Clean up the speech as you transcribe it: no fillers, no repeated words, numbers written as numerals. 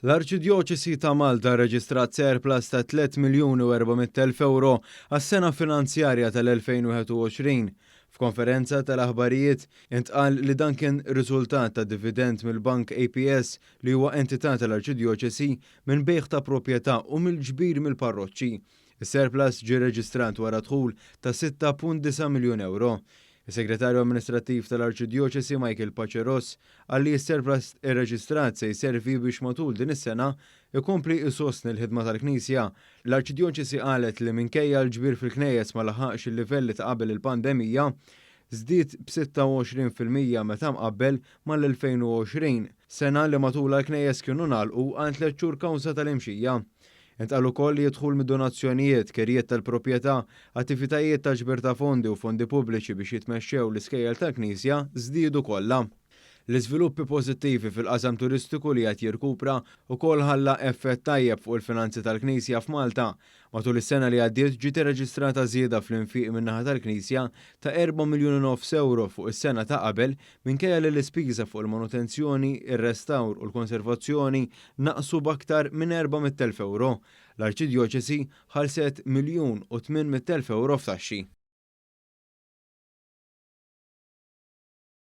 L-Arċidjoċesi ta' Malta rreġistrat surplus ta' 3,400,000 ewro għas-sena finanzjarja tal-2021. F'konferenza tal-aħbarijiet intqal li dan kien riżultat ta' dividend mill-Bank APS li huwa entità tal-Arċidjoċesi, minn bejgħ ta' proprjetà u mill-ġbir mill-parroċċi. Is-surplus ġie rreġistrat wara dħul ta' 6.9 miljun ewro. Is-Segretarju Amministrattiv tal-Arċidjoċesi Michael Pace Ross qal li s-surplus irreġistrat se jservi biex matul din is-sena ikompli jsostni l-ħidma tal-Knisja. L-Arċidjoċesi qalet li minkejja l-ġbir fil-knejjes ma laħaqx il-livelli ta' qabel il-pandemija, żdied b'26% meta mqabbel mal-2020, sena li matulha l-knejjes kienu ngħalqu għal tliet xhur kawża tal-imxija. Intqal ukoll li d-dħul mid-donazzjonijiet, kirjiet tal-proprjetà, attivitajiet ta' ġbir ta' fondi u fondi pubbliċi biex jitmexxew l-iskejjel tal-Knisja żdiedu kollha. L-iżviluppi pożittivi fil-qasam turistiku li qed jirkupra wkoll ħalla effett tajjeb fuq il-finanzi tal-Knisja f'Malta. Matul is-sena li għaddiet ġiet irreġistrata żieda fl-infiq min-naħa tal-Knisja ta' erba' miljun u nofs ewro fuq is-sena ta' qabel minkejja li l-ispiża fuq il-manutenzjoni, ir-restawr u l-konservazzjoni naqsu b'aktar minn 400,000 ewro. L-Arċidjoċesi ħallset 1,800,000 ewro f'taxxi.